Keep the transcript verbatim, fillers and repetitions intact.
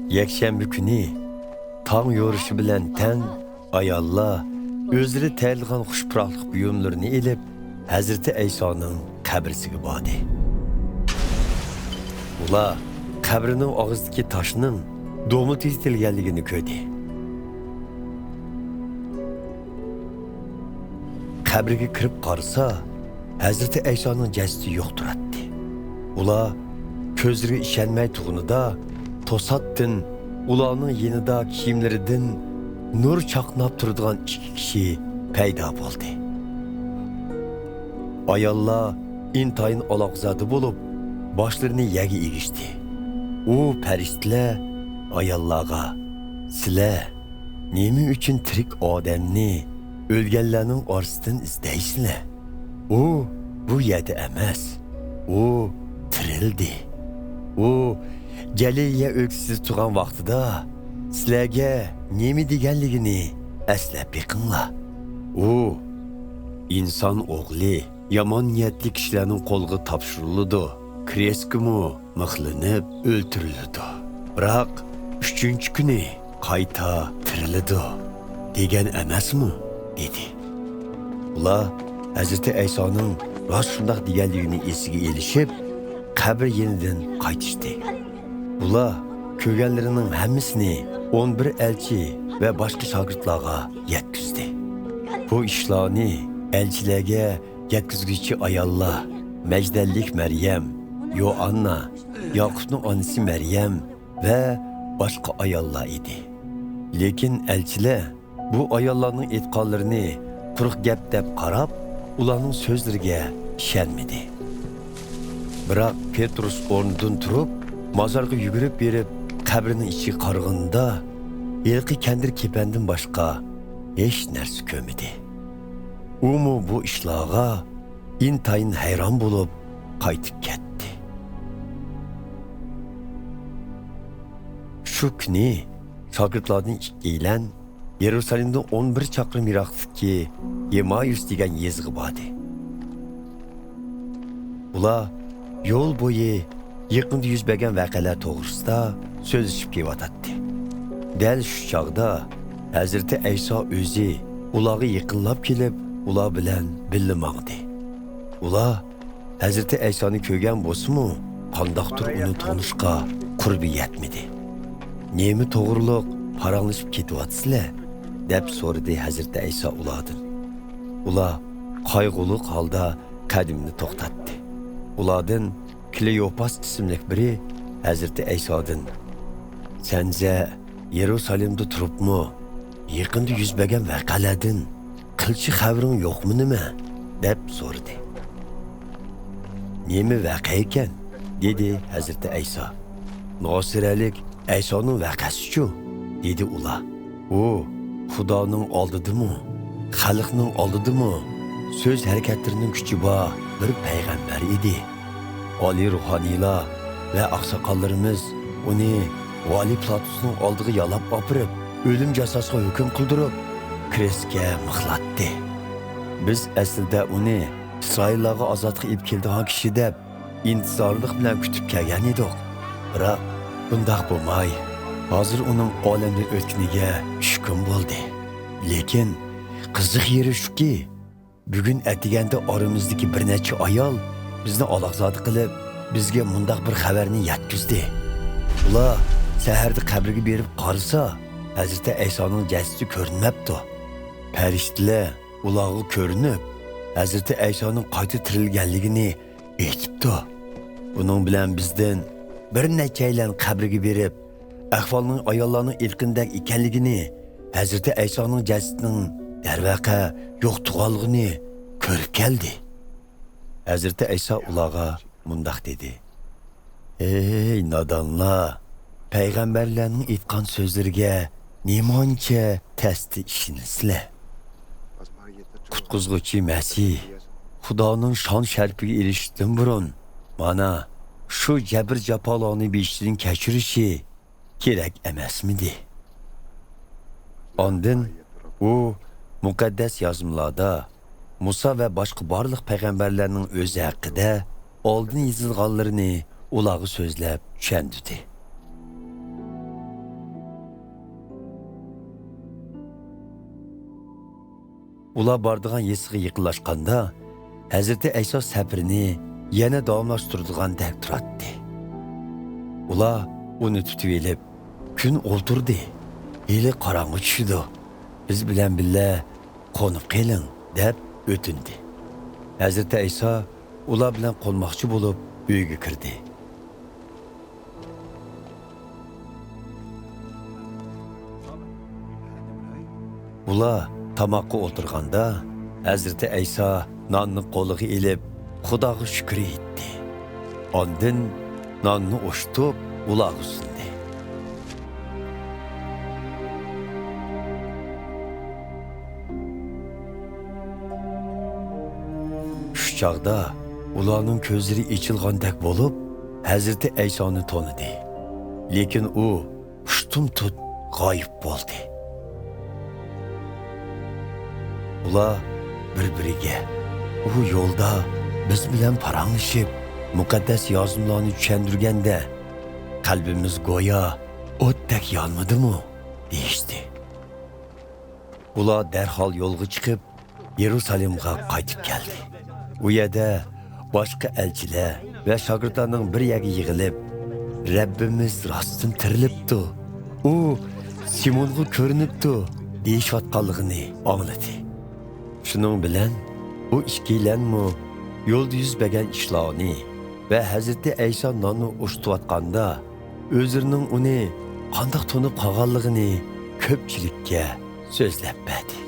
يەكشەنبە كۈنى تاڭ يورۇشى بىلەن تەڭ ئاياللار ئۆزلىرى تەييارلىغان خۇش پۇراقلىق بۇيۇملىرىنى ئېلىپ، ھەزرىتى ئەيسانىڭ قەبرىسىگە باردى. ئۇلار قەبرىنىڭ ئاغزىدىكى تاشنىڭ دومىتى يېتىلگەنلىكىنى كۆردى. قەبرىگە كىرىپ قارىسا، ھەزرىتى ئەيسانىڭ جەسىتى يوق تۇراتتى. ئۇلار كۆزلىرىگە ئىشەنمەي تۇرغىنىدا، توساتتىن ئۇلارنىڭ يېنىدا كىيىملىرىدىن نۇر چاقناپ تۇرىدىغان ئىككى كىشى پەيدا بولدى. ئاياللار ئىنتايىن ئالاقزادە بولۇپ، باشلىرىنى يەرگە ئېگىشتى. ئۇ پەرىشتىلەر ئاياللارغا، سىلەر نېمە ئۈچۈن تىرىك ئادەمنى ئۆلگەنلەرنىڭ ئارىسىدىن ئىزدەيسىلەر؟ ئۇ بۇ يەردە ئەمەس. ئۇ تىرىلدى. ئۇ گەلىلىيە ئۆلكىسىدە تۇرغان ۋاقتىدا سىلەرگە نېمە دېگەنلىكىنى ئەسلەپ بېقىڭلار. ئۇ، ئىنسان ئوغلى يامان نىيەتلىك كىشىلەرنىڭ قولىغا تاپشۇرۇلىدۇ، كرېستكىمۇ مىخلىنىپ ئۆلتۈرۈلىدۇ. بىراق ئۈچىنچى كۈنى قايتا تىرىلىدۇ دېگەن ئەمەسمۇ؟ دېدى. ئۇلار ھەزرىتى ئەيسانىڭ راست شۇنداق دېگەنلىكىنى ئېسىگە ئېلىشىپ، قەبرە يېنىدىن قايتىشتى. ئۇلار كۆرگەنلىرىنىڭ ھەممىسىنى ئون بىر ئەلچى ۋە باشقا شاگىرتلارغا يەتكۈزدى. بۇ ئىشلارنى ئەلچىلەرگە يەتكۈزگۈچى ئاياللار، مەجدەللىك مەريەم، يوئاننا، ياقۇپنىڭ ئانىسى مەريەم ۋە باشقا ئاياللار ئىدى. لېكىن ئەلچىلەر بۇ ئاياللارنىڭ ئېيتقانلىرىنى قۇرۇق گەپ دەپ قاراپ، ئۇلارنىڭ سۆزلىرىگە ئىشەنمىدى. بىراق پېترۇس ئورنىدىن تۇرۇپ، مازارغا يۈگۈرۈپ بېرىپ، قەبرىنىڭ ئىچىگە قارىغىنىدا، ھېلىقى كەندىر كېپەندىن باشقا ھېچ نەرسە كۆرمىدى. ئۇمۇ بۇ ئىشلارغا ئىنتايىن ھەيران بولۇپ قايتىپ كەتتى. شۇ كۈنى شاگىرتلاردىن ئىككىيلەن يېرۇسالېمدىن ئون بىر چاقىرىم يىراقلىقتىكى يېمايۇس دېگەن يېزىغا باردى. ئۇلار يول بويى يېقىندا يۈز بەرگەن ۋەقەلەر توغرىسىدا سۆزلىشىپ كېلىۋاتاتتى. دەل شۇ چاغدا ھەزرىتى ئەيسا ئۆزى ئۇلارغا يېقىنلاپ كېلىپ، ئۇلار بىلەن بىللە ماڭدى. ئۇلار ھەزرىتى ئەيسانى كۆرگەن بولسىمۇ، قانداقتۇر ئۇنى تونۇشقا قۇربى يەتمىدى. «نېمە توغرۇلۇق پاراڭلىشىپ كېتىۋاتىسىلەر؟» دەپ سورىدى ھەزرىتى ئەيسا ئۇلاردىن. ئۇلار قايغۇلۇق ھالدا قەدىمىنى توختاتتى. ئۇلاردىن كلېيوپاس ئىسىملىك بىرى ھەزرىتى ئەيسادىن، «سەنزە يېرۇسالېمدا تۇرۇپمۇ يېقىندا يۈز بەرگەن ۋەقەلەردىن قىلچە خەۋىرىڭ يوقمۇ نېمە؟» دەپ سورىدى. «نېمە ۋەقە ئىكەن؟» دېدى ھەزرىتى ئەيسا. «ناسىرەلىك ئەيسانىڭ ۋەقەسىچۇ؟» دېدى ئۇلار. «ئۇ خۇدانىڭ ئالدىدىمۇ، خەلقنىڭ ئالدىدىمۇ سۆز ھەرىكەتلىرىنىڭ كۈچى بار بىر پەيغەمبەر ئىدى. ئالىي روھانىيلار ۋە ئاقساقاللىرىمىز ئۇنى ۋالىي پىلاتۇسنىڭ ئالدىغا يالاپ ئاپىرىپ، ئۆلۈم جازاسىغا ھۆكۈم قىلدۇرۇپ، كرېستكە مىخلاتتى. بىز ئەسلىدە ئۇنى ئىسرائىللارغا ئازادلىق ئېلىپ كېلىدىغان كىشى دەپ ئىنتىزارلىق بىلەن كۈتۈپ كەلگەن ئىدۇق. بىراق بۇنداق بولماي، ھازىر ئۇنىڭ ئالەمدىن ئۆتكىنىگە ئۈچ كۈن بولدى. لېكىن قىزىق يېرى شۇكى، بۈگۈن ئەتىگەندە ئارىمىزدىكى بىر نەچچە ئايال بىزنى ئالاقزادە قىلىپ، بىزگە مۇنداق بىر خەۋەرنى يەتكۈزدى. ئۇلار سەھەردە قەبرىگە بېرىپ قارىسا، ھەزرىتى ئەيسانىڭ جەسىتى كۆرۈنمەپتۇ. پەرىشتىلەر ئۇلارغا كۆرۈنۈپ، ھەزرىتى ئەيسانىڭ قايتا تىرىلگەنلىكىنى ئېيتىپتۇ. بۇنىڭ بىلەن بىزدىن بىر نەچچەيلەن قەبرىگە بېرىپ، ئەھۋالنىڭ ئاياللارنىڭ ئېيتقىنىدەك ئىكەنلىكىنى، ھەزرىتى ئەيسانىڭ جەسىتىنىڭ دەرۋەقە يوق تۇرغانلىقىنى كۆرۈپ كەلدى. ھەزرىتى ئەيسا ئۇلارغا مۇنداق دېدى: «ئەي نادانلار! پەيغەمبەرلەرنىڭ ئېيتقان سۆزلىرىگە نېمانچە تەستە ئىشىنىسىلەر؟ قۇتقۇزغۇچى مەسىھ خۇدانىڭ شان-شەرىپىگە ئېرىشىشتىن بۇرۇن، مانا، شۇ جەبىر-جاپالارنى بېشىدىن كەچۈرۈشى كېرەك ئەمەسمىدى؟» ئاندىن ئۇ مۇقەددەس يازمىلاردا مۇسا ۋە باشقا بارلىق پەيغەمبەرلەرنىڭ ئۆزى ھەققىدە ئالدىن يېزىلغانلىرىنى ئۇلارغا سۆزلەپ چۈشەندۈردى. ئۇلار بارىدىغان يېزىغا يېقىنلاشقاندا، ھەزرىتى ئەيسا سەپىرىنى يەنە داۋاملاشتۇرىدىغاندەك تۇراتتى. ئۇلار ئۇنى تۇتۇۋېلىپ، «كۈن ئولتۇردى، ھېلى قاراڭغۇ چۈشىدۇ، بىز بىلەن بىللە قونۇپ قېلىڭ» دەپ ئۆتۈندى. ھەزرىتى ئەيسا ئۇلار بىلەن قونماقچى بولۇپ، ئۆيگە كىردى. ئۇلار تاماققا ئولتۇرغاندا، ھەزرىتى ئەيسا ناننى قولىغا ئېلىپ، خۇداغا شۈكۈر ئېيتتى. ئاندىن ناننى ئوشتۇپ، ئۇلارغا سۇندى. شۇ چاغدا ئۇلارنىڭ كۆزلىرى ئېچىلغاندەك بولۇپ، ھەزرىتى ئەيسانى تونۇدى. لېكىن ئۇ ئۇشتۇمتۇت غايىب بولدى. ئۇلار بىر-بىرىگە، «ئۇ يولدا بىز بىلەن پاراڭلىشىپ، مۇقەددەس يازمىلارنى چۈشەندۈرگەندە، قەلبىمىز گويا ئوتتەك يانمىدىمۇ؟» دېيىشتى. ئۇلار دەرھال يولغا چىقىپ، يېرۇسالېمغا قايتىپ كەلدى. ئۇ يەردە باشقا ئەلچىلەر ۋە شاگىرتلارنىڭ بىر يەرگە يىغىلىپ، «رەببىمىز راستتىن تىرىلىپتۇ، ئۇ سىمونغا كۆرۈنۈپتۇ» دېيىشىۋاتقانلىقىنى ئاڭلىدى. شۇنىڭ بىلەن بۇ ئىككىيلەنمۇ يولدا يۈز بەرگەن ئىشلارنى ۋە ھەزرىتى ئەيسا ناننى ئوشتۇۋاتقاندا ئۆزلىرىنىڭ ئۇنى قانداق تونۇپ قالغانلىقىنى كۆپچىلىككە سۆزلەپ بەردى.